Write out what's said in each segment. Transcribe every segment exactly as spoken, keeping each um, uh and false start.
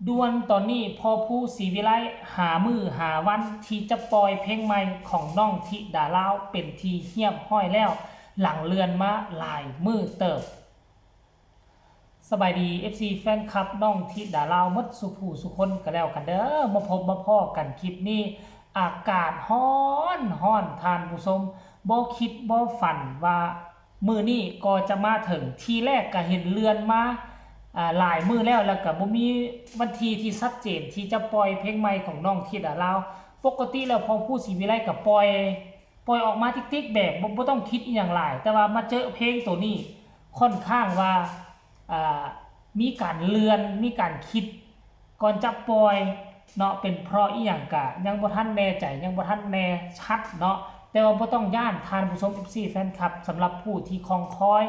ด่วนตอนนี้ พ่อภู ศรีวิไล หามื้อหาวันที่จะปล่อยเพลงใหม่ของน้องธิดาลาวเป็นที่เรียบร้อยแล้ว หลังเลื่อนมาหลายมื้อเติบ สบายดี เอฟซี แฟนคลับน้องธิดาลาวหมดสู่ผู้สู่คนก็แล้วกันเด้อ มาพบมาพ้อกันคลิปนี้ อากาศร้อนร้อนท่านผู้ชม บ่คิดบ่ฝันว่ามื้อนี้ก็จะมาถึง ทีแรกก็เห็นเลื่อนมา อ่า หลายมื้อแล้ว แล้วก็บ่มีวันที่ที่ชัดเจนที่จะปล่อยเพลงใหม่ของน้องธิดาลาว ปกติแล้วพ่อภู ศรีวิไล ก็ปล่อย ปล่อยออกมาติ๊กๆ แบบบ่ บ่ต้องคิดอีหยังหลาย แต่ว่ามาเจอเพลงตัวนี้ ค่อนข้างว่า อ่า มีการเลื่อน มีการคิด ก่อนจะปล่อยเนาะ เป็นเพราะอีหยังกะยังบ่ทันแน่ใจ ยังบ่ทันแน่ชัดเนาะ แต่ว่าบ่ต้องย้านท่านผู้ชม เอฟซี แฟนคลับ สำหรับผู้ที่คอยคอย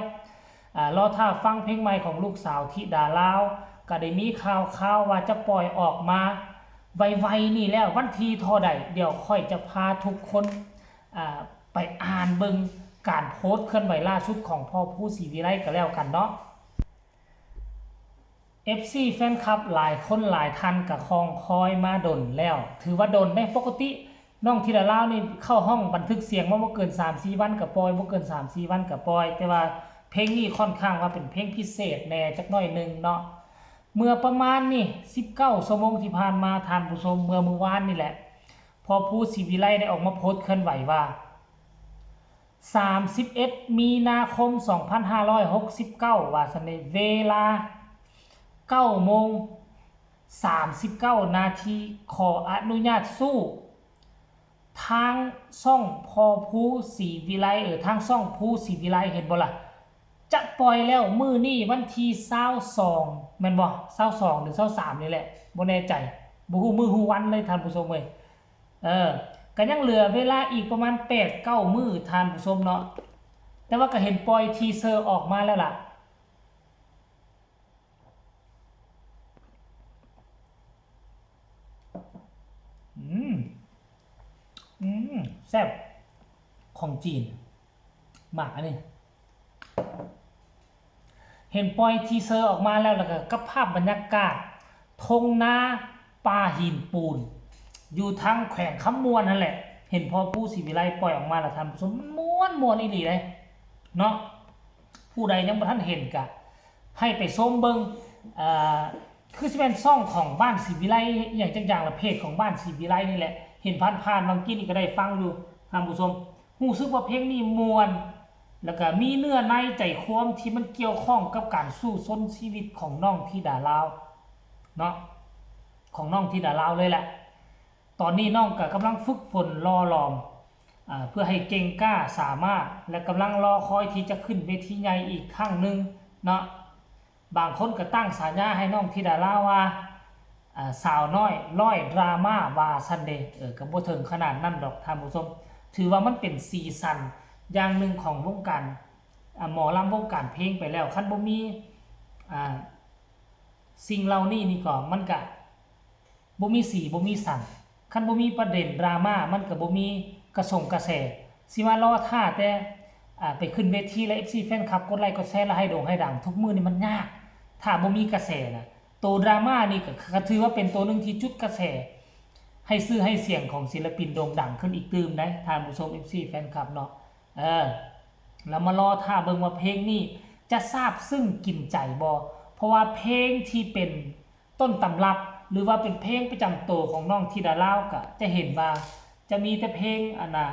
อ่า รอท่าฟังเพลงใหม่ของลูกสาวธิดาลาว ก็ได้มีข่าวข่าวว่าจะปล่อยออกมาไวๆ นี่แล้ว วันที่เท่าใด เดี๋ยวค่อยจะพาทุกคน อ่า ไปอ่านเบิ่งการโพสต์เคลื่อนไหวล่าสุดของพ่อภู ศรีวิไล ก็แล้วกันเนาะ เอฟซี แฟนคลับ หลายคนหลายท่านก็คอยคอยมาดนแล้ว ถือว่าดนเด้ ปกติน้องธิดาลาวนี่เข้าห้องบันทึกเสียงมาบ่เกินสามสี่วันก็ปล่อย บ่เกินสามสี่วันก็ปล่อย แต่ว่าเพลงนี้ค่อนข้างว่าเป็นเพลงพิเศษแน่จักหน่อยหนึ่งเนาะ เมื่อประมาณนี่ สิบเก้า ชั่วโมงที่ผ่านมาท่านผู้ชม เมื่อมื้อวานนี่แหละ พ่อภู ศรีวิไล ได้ออกมาโพสต์เคลื่อนไหวว่า สามสิบเอ็ด มีนาคม สองพันห้าร้อยหกสิบเก้า ว่าซั่นเด้ เวลา เก้าโมง สามสิบเก้า นาที ขออนุญาตสู้ ทางช่องพ่อภู ศรีวิไล เออ ทางช่องภู ศรีวิไล เห็นบ่ล่ะ จะปล่อยแล้วมื้อนี้วันที่ซาวสอง แม่นบ่ ซาวสอง หรือ ซาวสาม นี่แหละ บ่แน่ใจ บ่ฮู้มื้อฮู้วันเลยท่านผู้ชมเอ้ย เออ ก็ยังเหลือเวลาอีกประมาณแปดเก้ามื้อท่านผู้ชมเนาะ แต่ว่าก็เห็นปล่อยทีเซอร์ออกมาแล้วล่ะ อืม อืม แซ่บ ของจีน หมากอันนี้ เห็นปล่อยทีเซอร์ออกมาแล้ว แล้วก็กับภาพบรรยากาศ ทงนาป่าหินปูน อยู่ทางแขวงคำม่วนนั่นแหละ เห็นพ่อภู ศรีวิไล ปล่อยออกมาแล้วท่านผู้ชม ม่วนม่วนอีหลีเลยเนาะ ผู้ใดยังบ่ทันเห็นก็ให้ไปชมเบิ่ง เอ่อ คือสิเป็นช่องของบ้านศรีวิไล อหย่างจักอย่างละ เพจของบ้านศรีวิไลนี่แหละ เห็นผ่านๆ บางกี้นี่ก็ได้ฟังอยู่ท่านผู้ชม รู้สึกว่าเพลงนี้ม่วน แล้วก็มีเนื้อในใจความที่มันเกี่ยวข้องกับการสู้ชนชีวิตของน้องธิดาลาวเนาะ ของน้องธิดาลาวเลยแหละ ตอนนี้น้องก็กำลังฝึกฝนหล่อหลอม อ่า เพื่อให้เก่งกล้าสามารถ และกำลังรอคอยที่จะขึ้นเวทีใหญ่อีกครั้งหนึ่งเนาะ บางคนก็ตั้งฉายาให้น้องธิดาลาวว่า อ่า สาวน้อยร้อยดราม่า ว่าซั่นเด้ เออ ก็บ่ถึงขนาดนั้นดอกท่านผู้ชม ถือว่ามันเป็นสีสันอย่างหนึ่งของวงการ อ่า หมอลำวงการเพลงไปแล้ว คันบ่มี อ่า สิ่งเหล่านี้นี่ก็ มันก็บ่มีสีบ่มีสัน คันบ่มีประเด็นดราม่า มันก็บ่มีกระสงกระแส สิมารอท่าแต่ อ่า ไปขึ้นเวทีแล้ว เอฟซี แฟนคลับกดไลค์กดแชร์แล้วให้โด่งให้ดัง ทุกมื้อนี่มันยาก ถ้าบ่มีกระแสนะ โตดราม่านี่ก็ ก็ถือว่าเป็นตัวหนึ่งที่จุดกระแส ให้ชื่อให้เสียงของศิลปินโด่งดังขึ้นอีกตื่มได้ ท่านผู้ชม เอฟซี แฟนคลับเนาะ เออ แล้วมารอท่าเบิ่งว่าเพลงนี้จะซาบซึ้งกินใจบ่ เพราะว่าเพลงที่เป็นต้นตำรับ หรือว่าเป็นเพลงประจำตัวของน้องธิดาลาวก็จะเห็นว่าจะมีแต่เพลงอันน่ะ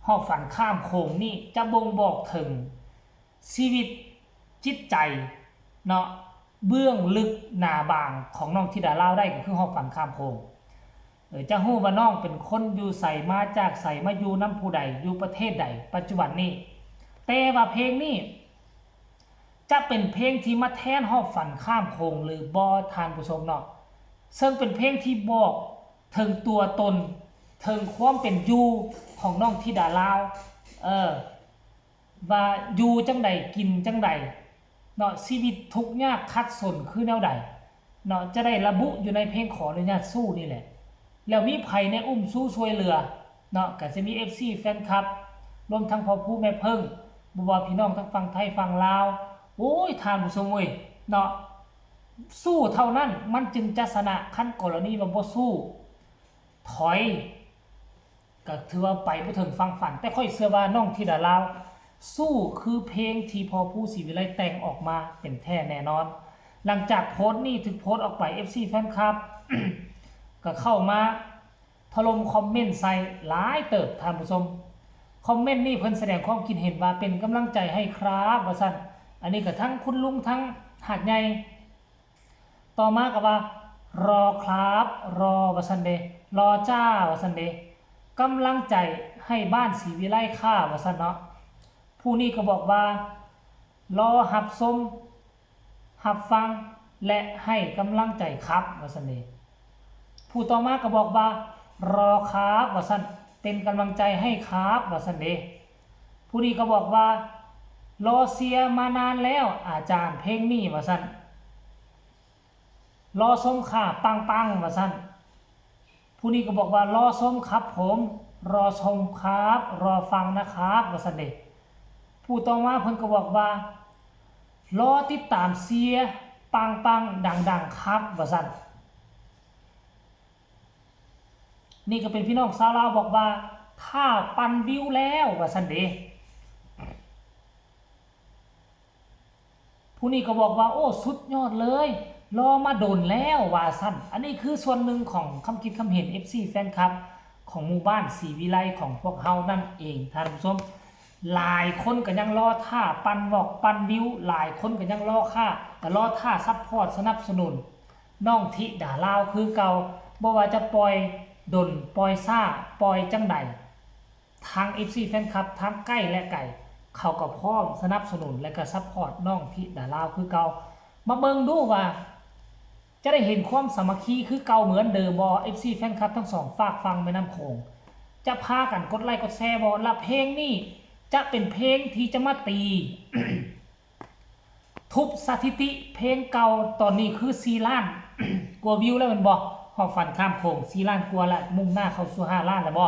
ฮอดฝันข้ามโขงนี่จะบ่งบอกถึงชีวิตจิตใจเนาะ เบื้องลึกหนาบางของน้องธิดาลาวได้ก็คือฮอดฝันข้ามโขง เออ จะฮู้ว่าน้องเป็นคนอยู่ไส มาจากไส มาอยู่นำผู้ใด อยู่ประเทศใด ปัจจุบันนี้ แต่ว่าเพลงนี้ จะเป็นเพลงที่มาแทนฮอดฝันข้ามโขงหรือบ่ ท่านผู้ชมเนาะ ซึ่งเป็นเพลงที่บอกถึงตัวตน ถึงความเป็นอยู่ของน้องธิดาลาว เออ ว่าอยู่จั่งใด กินจั่งใด เนาะ ชีวิตทุกข์ยากขัดสนคือแนวใด เนาะ จะได้ระบุอยู่ในเพลงขออนุญาตสู้นี่แหละ แล้วมีไผแน่อุ้มสู้ช่วยเหลือ เนาะ ก็จะมี เอฟซี แฟนคลับ รวมทั้งพ่อภูแม่เพิ่ง บ่ว่าพี่น้องทั้งฝั่งไทยฝั่งลาว โอ้ย ท่านผู้ชมเว้ย เนาะ สู้เท่านั้นมันจึงจะชนะ คันกรณีว่าบ่สู้ ถอย ก็ถือว่าไปบ่ถึงฝั่งฝัน แต่ข้อยเชื่อว่าน้องธิดาลาว สู้คือเพลงที่พ่อภูศรีวิไลแต่งออกมาเป็นแท้แน่นอน หลังจากโพสต์นี้ถูกโพสต์ออกไป เอฟซี แฟนคลับ ก็เข้ามาถล่มคอมเมนต์ใส่หลายเติบท่านผู้ชม คอมเมนต์นี้เพิ่นแสดงความคิดเห็นว่าเป็นกำลังใจให้ครับว่าซั่น อันนี้ก็ทั้งคุณลุงทั้งหาดใหญ่ ต่อมาก็ว่า รอครับ รอว่าซั่นเด้ รอจ้าว่าซั่นเด้ กำลังใจให้บ้านศรีวิไลค่ะว่าซั่นเนาะ ผู้นี้ก็บอกว่า รอรับชม รับฟัง และให้กำลังใจครับว่าซั่นเด้ ผู้ต่อมาก็บอกว่า รอครับว่าซั่น เป็นกำลังใจให้ครับว่าซั่นเด้ ผู้นี้ก็บอกว่า รอเชียร์มานานแล้วอาจารย์เพลงนี้ว่าซั่น รอชมค่ะปังๆว่าซั่น ผู้นี้ก็บอกว่ารอชมครับผม รอชมครับ รอฟังนะครับว่าซั่นเด้ ผู้ต่อมาเพิ่นก็บอกว่า รอติดตามเชียร์ปังๆดังๆครับว่าซั่น นี่ก็เป็นพี่น้องชาวลาวบอกว่า ถ้าปั่นวิวแล้วว่าซั่นเด้ ผู้นี้ก็บอกว่า โอ้ สุดยอดเลย รอมาโดนแล้วว่าซั่น อันนี้คือส่วนหนึ่งของคำคิดคำเห็น เอฟซี แฟนคลับ ของหมู่บ้านศรีวิไลของพวกเฮานั่นเองท่านผู้ชม หลายคนก็ยังรอท่าปั่นวอกปั่นวิว หลายคนก็ยังรอค่า ก็รอท่าซัพพอร์ตสนับสนุน น้องธิดาลาวคือเก่า บ่ว่าจะปล่อยดนปล่อยช้า ปล่อยจั่งใด ทาง เอฟซี แฟนคลับ ทั้งใกล้และไกล เขาก็พร้อมสนับสนุนและก็ซัพพอร์ตน้องธิดาลาวคือเก่า มาเบิ่งดูว่า จะได้เห็นความสามัคคีคือเก่าเหมือนเดิมบ่ เอฟซี แฟนคลับ ทั้งสองฟากฝั่งแม่น้ำโขง จะพากันกดไลค์กดแชร์บ่ และเพลงนี้จะเป็นเพลงที่จะมาตี ทุบสถิติเพลงเก่า ตอนนี้คือสี่ล้าน กว่าวิวแล้วแม่นบ่ ฮอดฝันข้ามโขง สี่ล้านกว่าแล้ว มุ่งหน้าเข้าสู่ห้าล้านแล้วบ่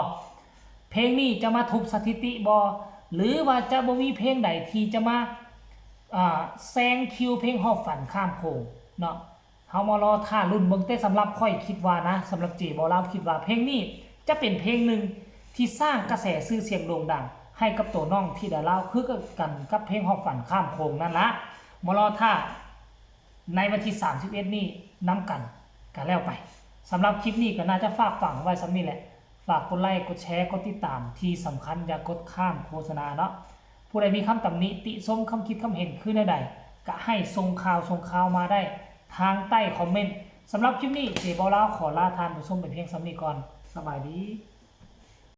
เพลงนี้จะมาทุบสถิติบ่ หรือว่าจะบ่มีเพลงใดที่จะมา อ่า แซงคิวเพลงฮอดฝันข้ามโขงเนาะ เฮามารอท่าลุ้นเบิ่ง แต่สำหรับข้อยคิดว่านะ สำหรับเจบ่าวลาวคิดว่าเพลงนี้จะเป็นเพลงหนึ่งที่สร้างกระแสชื่อเสียงโด่งดังให้กับตัวน้องธิดาลาว คือกันกับเพลงฮอดฝันข้ามโขงนั่นละ มารอท่าในวันที่สามสิบเอ็ดนี้นำกัน ก็แล้วไป สำหรับคลิปนี้ก็น่าจะฝากฝังไว้ส่ำนี้แหละ ฝากกดไลค์ กดแชร์ กดติดตาม ที่สำคัญอย่ากดข้ามโฆษณาเนาะ ผู้ใดมีคำตำหนิติชม คำคิดคำเห็นคือแนวใด ก็ให้ส่งข่าวส่งข่าวมาได้ทางใต้คอมเมนต์ สำหรับคลิปนี้เจบ่าวลาวขอลาท่านผู้ชมเป็นเพียงส่ำนี้ก่อน สบายดี